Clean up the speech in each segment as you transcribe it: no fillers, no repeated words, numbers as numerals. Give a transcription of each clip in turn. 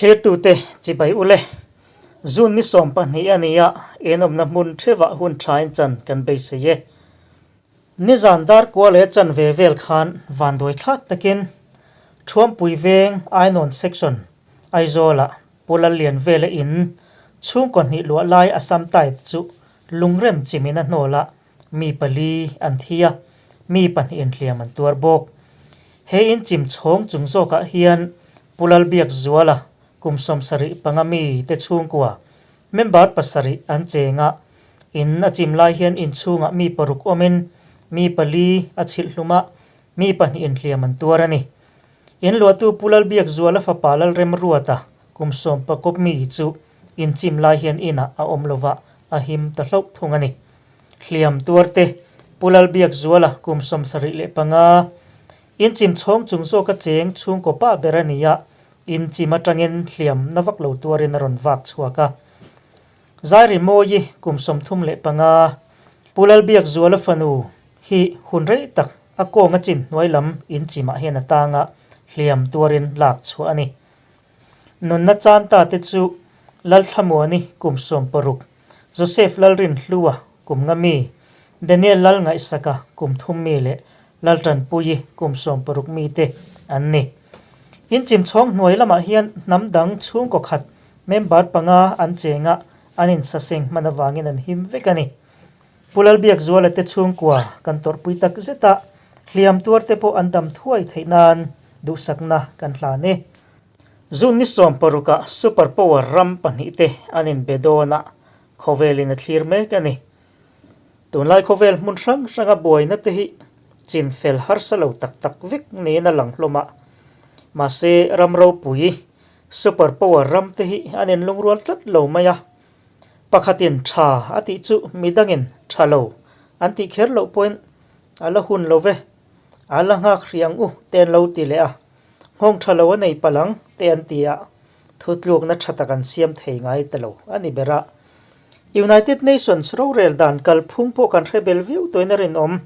Thlirtute chibai ule, June ni 22 a ni a, enawmna hmun theuhah hun thain chan kan beisei e. Nizan dar kua leh chanve vel khan vanduai thlak takin Thuampui veng Ainawn Section, Aizawlah Pu Lallian vela in chhungkaw hnih luah lai Assam type chu lungrem chimin a hnawlah mi pali an thi a, mi pahnihin hliam an tuar bawk. He in chim chhawng chung zawkah hian Pu Lalbiakzuala kum 75 mi te chhungkua member pasarih an cheng a, in a chim lai hian inchhungah mi paruk awmin mi pali a chhilh hlum a, mi pahnihin hliam an tuar a ni. In luahtu Pu Lalbiakzuala fapa Lalremruata kum 14 mi chu in chim lai hian inah a awm lova a him ta hlauh thung a ni. Hliam tuarte Pu Lalbiakzuala kum 75, in chim chhawng chung zawka cheng chhungkaw pa ber a ni a, in chim atangin hliam na vak lo tuarin a rawn vak chhuak a. Zairi Mawi kum 35, Pu Lalbiakzuala fanu hi hun rei tak a kawnga chin hnuai lam in chimah hian a tang a, hliam tuarin lak chhuah a ni. Nunna chan ta te chu Lalthlamuani kum 16, Joseph Lalrinhlua kum nga mi, Daniel Lalngaihsaka kum thum mi leh Laltanpuii kum 16 mi te an ni. In chimchhawng hnuai lamah hian hnam dang chhungkaw khat member panga an cheng a, an insaseng hman avangin an him vek a ni. Pu Lalbiakzuala te chhungkua kan tawrhpui tak zet a, hliam tuar te pawh an dam thuai theih nan duhsakna kan hlan e. June ni 16 ah Super Power ram pahnih te an inbe dawn a, khawvelin a thlir mek a ni. Tunlai khawvel hmun hrang hranga buaina te hi chin fel harsa lo tak tak vek niin a lang hlawm a. Mahse ram ropui Super Power ram te hi an inlungrual tlat lo mai a. Pakhatin tha a tih chu midangin tha lo an tih kher loh pawhin a la hun lo ve, a la nghak hrih ang u te an lo ti leh a, nghawng tha lo a nei palh ang te an ti a, thutlukna tha tak an siam thei ngai ta lo a ni ber a. United Nations rorel dan kalphung pawh kan hre bel viau tawhin a rinawm.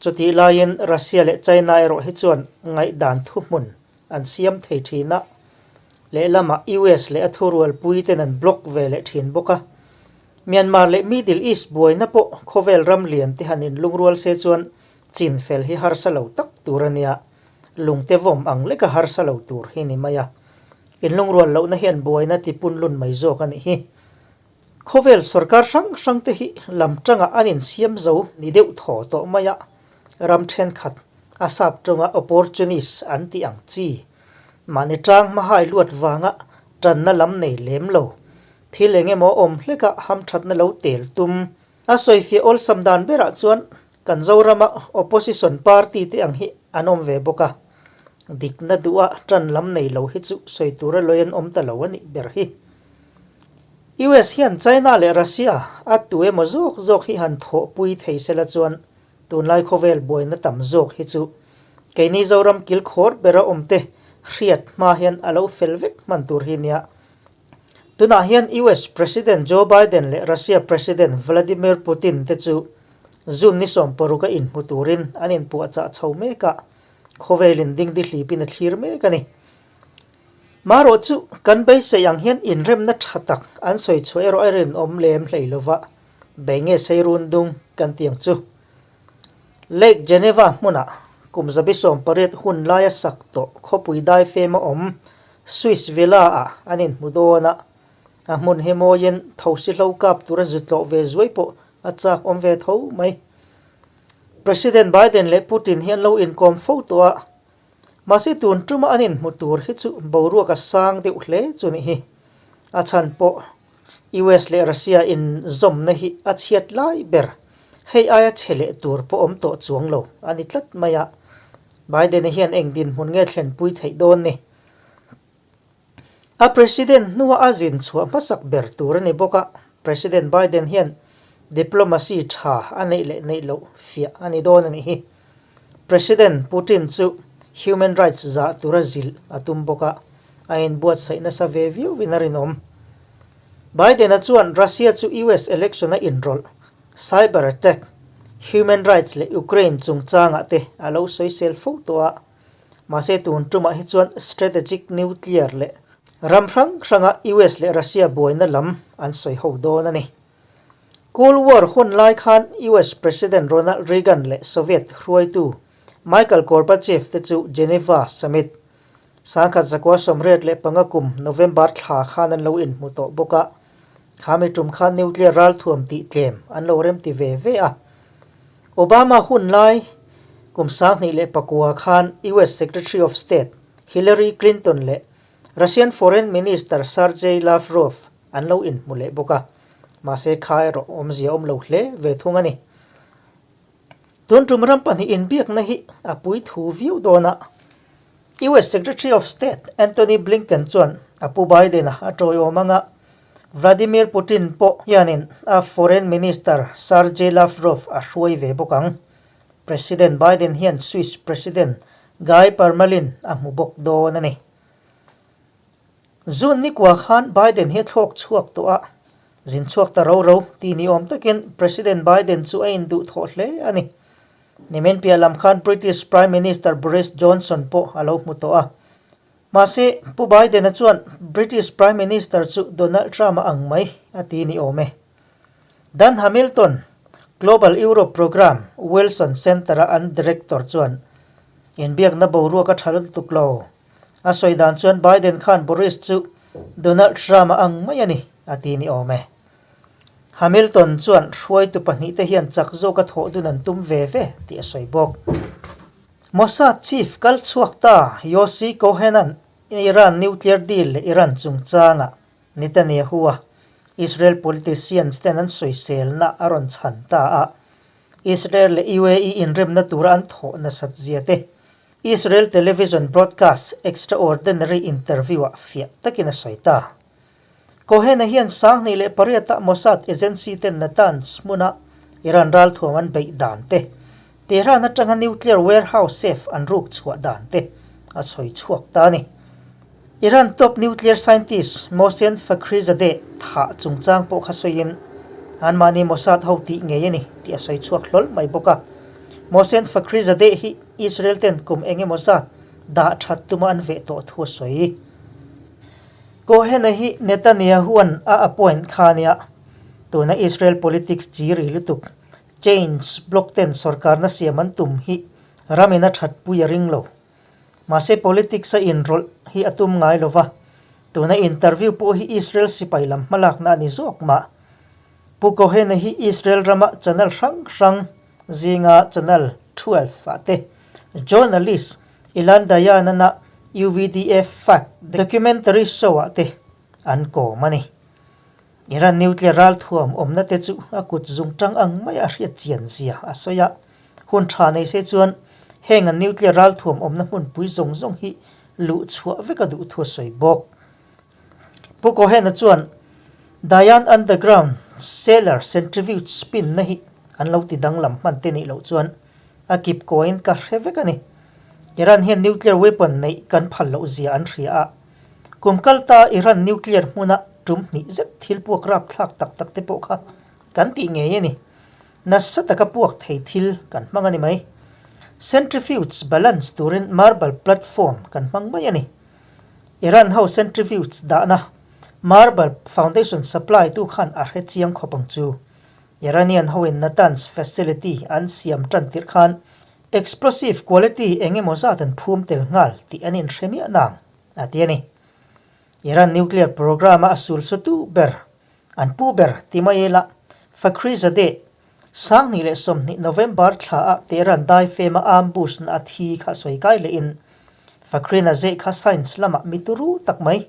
Chutih laiin Russia leh China erawh hi chuan ngaihdan thuhmun an siam thei thin a. Lehlamah US leh a thurualpui ten an block ve leh thin bawk a. Myanmar leh Middle East buaina pawh khawvel ram lian te han inlungrual se chuan chin fel hi harsa lo tak tur a nia. Lungte vawm ang leka harsa lo tur hi ni mai a. Inlungrual lohna hian buaina tipun lun mai zawk a nih hi. Khawvel sorkar hrang hrang te hi lam tangah an insiam zo ni deuh thaw tawh mai a. Ram thenkhat a sap tawnga opportunist an tih ang chi. Mahni tang hmahai luat vanga tanna lam nei lem lo. Thil eng emaw awm hleka hamthatna lo tel tum. A sawifiah awlsam dan berah chuan kan Zorama opposition party te ang hi an awm ve bawk a. Dikna duha tan lam nei lo hi chu sawi tura lawi an awm ta lo a nih ber hi. US hian China leh Russia a tu emaw zawk zawk hi han thawhpui thei sela chuan Tunlai khawvel buaina tam zawk hi chu keini Zoram kilkhawr bera awmte hriat hma hian a lo fel vek hman tur hi nia. Tunah hian US President Joe Biden leh Russia President Vladimir Putin te chu June ni 16 a inhmu turin an inpuahchah chho mek a, khawvelin dingdi hlipin a thlir mek a ni. Marawh chu kan beisei ang hian inremna tha tak an sawi chhuah erawh a rinawm lem hlei lova. Bei nge sei run dung kan ti ang chu. Lake Geneva hmunah kum 18 hun laia sak tawh khawpui dai fem a awm Swiss Villa ah an inhmu dawn a, a hmun hi mawiin thosi hlo kap tura zu tlawh ve zuai pawh a chak awm ve tho mai. President Biden leh Putin hi an lo inkawm fo tawh a, mahse tun tuma an inhmu tur hi chu boruak a sang deuh hle chu ni hi. A chhan pawh US leh Russia in zawmna hi a chhiat lai ber. Hei aia chhe leh tur pawh awm tawh chuang lo a ni tlat mai a. Biden-a hian eng dinhmun nge thlenpui theih dawn ni? A President hnua a zin chhuah hmasak ber tur a ni bawk a, President Biden hian diplomacy tha a neih leh neih loh fiah a ni dawn a nih hi. President Putin chu human rights zah tura zilh a tum bawk a, a inbuatsaih nasa ve viauin a rinawm. Biden-a chuan Russia chu US election a inrawlh, cyber attack, human rights leh Ukraine chungchangah te a lo sawisel fo tawh a, mahse tun tumah hi chuan strategic nuclear leh. Ram hrang hranga US leh Russia buaina lam an sawi ho dawn a ni. Cold War hun lai khan US President Ronald Reagan leh Soviet hruaitu Michael Gorbachev te chu Geneva Summit, 1985 kum November thla khan an lo inhmu tawh bawk a, khami tum khan nuclear ralthuam tih tlem an lo remti ve ve a. Obama hun lai kum 2009 khan US Secretary of State Hillary Clinton leh Russian Foreign Minister Sergei Lavrov an lo inhmu leh bawk a, mahse kha erawh awmzia awm lo hle ve thung a ni. Tun tum ram pahnih inbiakna hi a pui thu viau dawn a, US Secretary of State Antony Blinken chuan a pu Biden-a a tawiawm anga Vladimir Putin pawh hianin a Foreign Minister Sergei Lavrov a hruai ve bawk ang. President Biden hian Swiss President Guy Parmelin a hmu bawk dawn a ni. June nikua khan Biden hi a thlawk chhuak tawh a, zin chhuak ta ro ro ti ni awm takin President Biden chu a induhthawh hle a ni. Nimin piah lam khan British Prime Minister Boris Johnson pawh a lo hmu tawh a. Mahse, Pu Biden-a chuan British Prime Minister chu Donald Trump-a ang mai a ti ni awm e. Dan Hamilton, Global Europe Programme, Wilson Centre-a an director chuan, Inbiakna boruak a tha lutuk lo. A sawi dan chuan Biden khan Boris chu Donald Trump-a ang mai a ni, a ti ni awm e. Hamilton chuan hruaitu pahnihte hian chak zawka thawh dun an tum ve ve tih a sawi bawk. Mossad chief kal chhuak ta Yossi Cohen-a'n Iran nuclear deal leh Iran chungchanga Netanyahu-a Israel politicians ten an sawiselna a rawn chhan ta a, Israel leh UAE inremna tura an thawh nasat zia te Israel television broadcast Extraordinary interview-ah fiah takin a sawi ta. Cohen-a hian 2008-ah Mossad agency ten Natanz hmuna Iran ralthuam an beih dan te, Tehran atanga nuclear warehouse safe an ruk chhuah dan te a sawi chhuak ta a ni. Iran top nuclear scientist Mohsen Fakhrizadeh thah chungchang pawh kha sawiin anmahni Mossad ho tih ngei a ni tih a sawi chhuak hlawl mai bawk a. Mohsen Fakhrizadeh hi Israel ten kum eng emaw zat dah that tuma an veh tawh thu a sawi. Cohen-a hi Netanyahu-a'n a appoint kha nia, tuna Israel politics chi ri lutuk, change bloc ten sorkarna siam an tum hi ramin a thatpui a ring lo. Mahse politics-a inrawlh hi a tum ngai lo va, tuna interview pawh hi Israel sipai lam hmalakna a ni zawk mah. Pu Cohen-a hi Israel rama channel hrang hrang zinga channel 12 ah te journalist Ilan Dayan-ana UVDA Fact documentary show-ah te an kawm a ni. Iran nuclear ralthuam awmna te chu a kut zung tang ang maia a hriat chian zia a sawi a, hun tha nei se chuan heng an nuclear ralthuam awmna hmunpui zawng zawng hi luh chhuah vek a duh thu a sawi bawk. Pu Cohen-a chuan Dayan Underground Cellar Centrifuge spin-na hi an lo ti danglam hman te nih loh chuan a kip kawiin ka hre vek a ni. Iran hian nuclear weapon neih kan phal loh zia an hria a. Kum kal ta Iran nuclear hmuna tum hnih zet thil puak rapthlak tak tak te pawh kha kan tih ngei a ni. Nasa taka puak thei thil kan hmang a ni mai. Centrifuge balance turin marble platform kan hmang mai a ni. Iran ho centrifuge dahna marble foundation supply tu khan a hre chiang khawp ang chu. Iranian hoin Natanz facility an siam tan tirh khan explosive quality eng emaw zat an phum tel nghal tih an inhre miah nang, a ti a ni. Iran nuclear programme-a a sul sutu ber, an pu ber ti mai ila, Fakhrizadeh, 2020 November thlaah Tehran daifema ambush na a thi kha sawi kai lehin, Fakhrinazeh kha science lamah mi turu tak mai,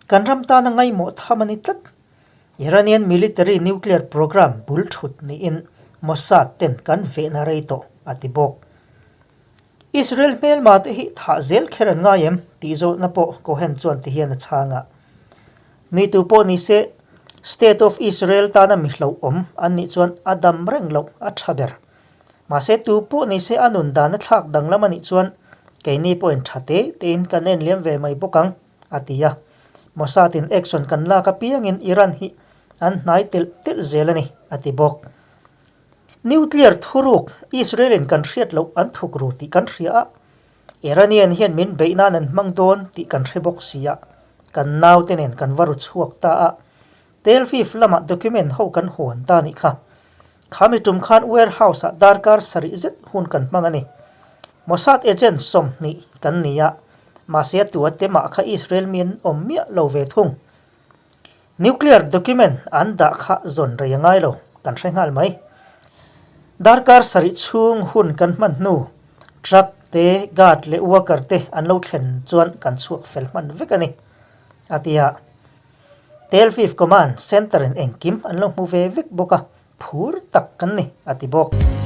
kan ram tana ngaimawh tham a ni tlat. Iranian military nuclear programme bul thut niin Mossad ten kan vehna rei tawh, a ti bawk. Israel hmelma te hi thah zel kher an ngai em? tih zawhna pawh Cohen chuan ti hian a chhang a. Mi tu pawh ni se, State of Israel tana mi hlauhawm an nih chuan a dam reng loh a tha ber. Mahse tu pawh ni se a nun dan a thlak danglam a nih chuan keini pawhin tha te tein kan en liam ve mai bawk ang, a ti a. Mossad in action kan lak apiangin Iran hi an hnai telh telh zel a ni, a ti bawk. Nuclear thuruk Israel in kan hriat loh an thuk ru tih kan hria a, Iranian hian min beih nan an hmang dawn tih kan hre bawk si a. Kan naute nen kan va ru chhuak ta a, Tel Aviv lamah document ho kan hawn ta nih kha. Kha mi tum khan warehouse ah darkar sarih zet hun kan hmang a ni. Mossad agent 20 kan ni a, mahse a tua te mah kha Israel mi an awm miah lo ve thung. Nuclear document an dah kha zawn rei a ngai lo, kan hre nghal mai. Darkar sarih chhung hun kan hman hnu, truck te, guard leh worker te an lo thlen chuan kan chhuak fel hman vek a ni, a ti a. Tel Aviv Command Centre in engkim an lo hmu ve vek bawk a, phur tak kan ni, a ti bawk.